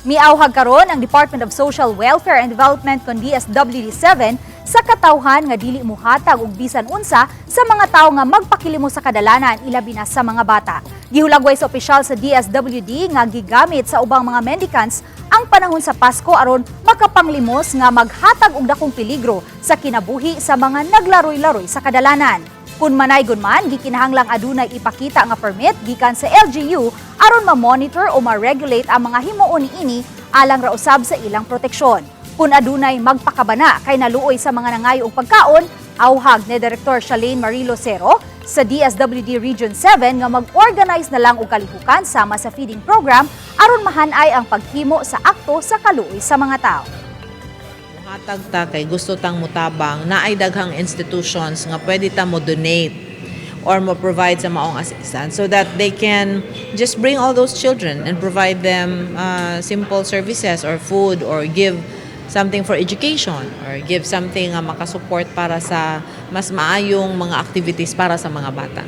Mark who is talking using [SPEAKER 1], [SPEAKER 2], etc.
[SPEAKER 1] Miawhag karon ang Department of Social Welfare and Development kon DSWD-7 sa katawhan nga dili muhatag og bisan unsa sa mga tawo nga magpakilimos sa kadalanan, ilabi na sa mga bata. Gihulagway sa opisyal sa DSWD nga gigamit sa ubang mga mendicants ang panahon sa Pasko aron makapanglimos nga maghatag og dakong peligro sa kinabuhi sa mga naglaroy-laroy sa kadalanan. Kung manaygon man, gikinahanglang adunay ipakita nga permit gikan sa LGU aron ma-monitor o ma-regulate ang mga himuon niini alang ra usab sa ilang proteksyon. Kung adunay magpakabana kay naluoy sa mga nangayo og pagkaon, auhag ni Direktor Shalane Marie Lucero sa DSWD Region 7 nga mag-organize na lang og kalihukan sama sa feeding program aron mahanay ang paghimo sa akto sa kaluoy sa mga tao.
[SPEAKER 2] Muhatag ta kay gusto tang mutabang, naay daghang institutions nga pwede ta mo donate or mo provide sa maong assistance so that they can just bring all those children and provide them simple services or food or give something for education or give something nga makasupport para sa mas maayong mga activities para sa mga bata.